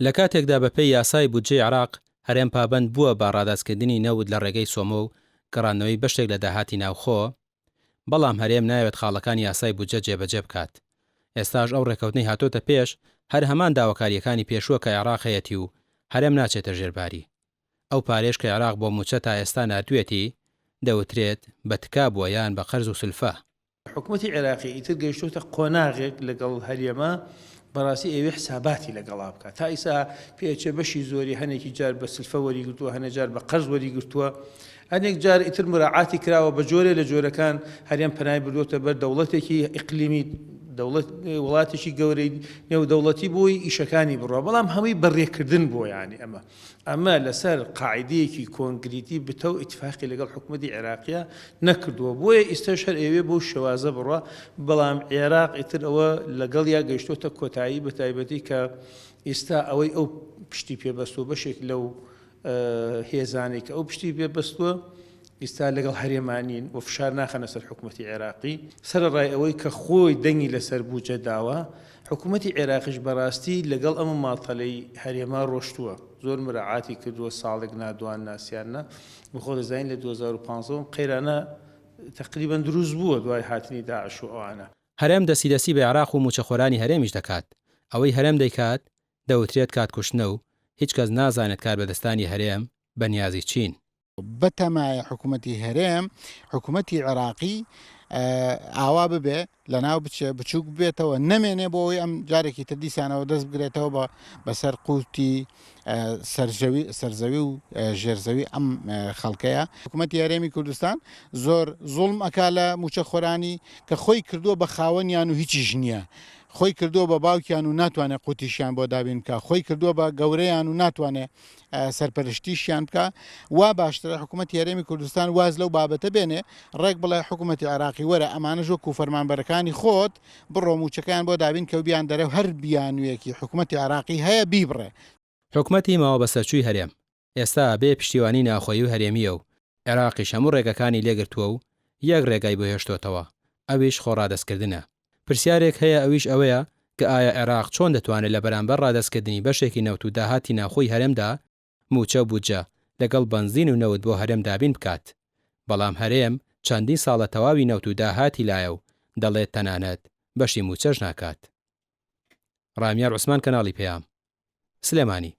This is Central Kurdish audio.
لە کاتێکدا بەپێی یاسای بودجەی عێراق، هەرێم پابەند بووە بە ڕادەستکردنی نەوت لە ڕێگەی سۆمۆ و گەڕاندنەوەی بەشێک لە داهاتی ناوخۆ، بەڵام هەرێم نایەوێت خاڵەکانی یاسای بودجە جێبەجێ بکات. ئێستاش ئەو ڕێککەوتنەی هاتۆتە پێش، هەر هەمان داواکارییەکانی پێشووە کە عێراق هەیەتی و هەرێم ناچێتە ژێر باری. ئەو پارەیەش کە عێراق بۆ مووچە تا ئێستا ناردوویەتی، دەوترێت بە تکا بووە یان بە قەرز و سولفە. حکومەتی عێراقی ئیتر گەیشتۆتە قۆناغێک لەگەڵ هەرێما بەڕاستی ئەیەوێ حساباتی لەگەڵا بکات تا ئیسا پێچێ بەشی زۆری هەنێکی جار بە سلفە وەریگرتووە هەنێ جار بە قەرز وەریگرتووە هەنێک جار ئیتر مراعاتی کراوە بە جۆرێ لە جۆرەکان هەرێم پەنای بردووەتە بەر دەوڵەتێکی ئیقلیمی دەوڵەت وڵاتێکی گەورەی نێودەوڵەتی بۆی ئیشەکانی بڕوا بەڵام هەمووی بەڕێکردن بۆ یانی ئەمە ئەمە لەسەر قاعیدەیەکی کۆنگریتی بتەو ئیتفاقی لەگەڵ حکومەتی عێراقیا نەکردووە، بۆیە ئیستەش هەر ئەیەوێ بەو شێوازە بڕوا، بەڵام عێراق ئیتر ئەوە لەگەڵیا گەیشتۆتە کۆتایی بەتایبەتی کە ئیستا ئەوەی ئەو پشتی پێ بەستووە بەشێک لەو هێزانەی کە ئەو پشتی پێ بەستووە ئیستا لەگەڵ هەرێما نین و فشار ناخەنە سەر حکومەتی عێراقی، سەرەڕای ئەوەی کە خۆی دەنگی لەسەر بوجە داوە، حکومەتی عێراقیش بەڕاستی لەگەڵ ئەم ماڵتەلەی هەرێما ڕۆشتووە، زۆر مراعاتی کردووە، ساڵێک نا دوان نا سیان نا، بۆ خۆ دەزانین لە 2015 ئەم قەیرانە تەقریبەن دروست بووە دوای هاتنی داعش و ئەوانە. هەرێم دەستی دەستی بە عێراق و مووچەخۆرانی هەرێمیش دەکات، ئەوەی هەرێم دەیکات دەوترێت کات کوشتنە و هیچ کەس نازانێت کاربەدەستانی هەرێم بە نیازی چین. بەتەمایە حکوومەتی هەرێم حکوومەتی عێراقی ئاوا ببێ لەناو بچێ بچووک بێتەوە نەمێنێ بۆ ئەوەی ئەم جارێکی تر دیسانەوە دەست بگرێتەوە بە بەسەر قوتی سەرزەوی سەرزەوی و ژێرزەوی ئەم خەڵکەیە حکوومەتی هەرێمی کوردستان زۆر زوڵم ئەکا لە موچەخۆرانی کە خۆی کردووە بە خاوەنیان و هیچیش نییە خۆی کردووە بە باوکیان و ناتوانێت قوتیشیان بۆ دابین بکە خۆی کردووە بە گەورەیان و ناتوانێت سەرپەرشتیشیان بکا وا باشترە حکوومەتی هەرێمی کوردستان واز لەو بابەتە بێنێ ڕێک بڵێ حکوومەتی عێراقی وەرە ئەمانەش وەکو فەرمانبەرەکانی خۆت بڕۆ مووچەکەیان بۆ دابین کە و بیان دەرێ و هەر بیانوویەکی حکوومەتی عێراقی هەیە بیبڕێ. حکومەتی ماوەبەسەرچووی هەرێم ئێستا بێ پشتیوانی ناوخۆیی و هەرێمییە و عێراقیش هەموو ڕێگەکانی لێگرتووە و یەک ڕێگای بۆ هێشتۆتەوە ئەویش خۆ ڕادەستکردنە. پرسیارێک هەیە ئەویش ئەوەیە کە ئایا عێراق چۆن دەتوانێت لە بەرامبەر ڕادەستکردنی بەشێکی نەوت و داهاتی ناوخۆی هەرێمدا مووچە و بودجە لەگەڵ بەنزین و نەوت بۆ هەرێم دابین بکات بەڵام هەرێم چەندین ساڵە تەواوی نەوت و داهاتی لایە و دەڵێت تەنانەت بەشی مووچەش ناکات. ڕامیار عوسمان کەناڵی پەیام. سلێمانی.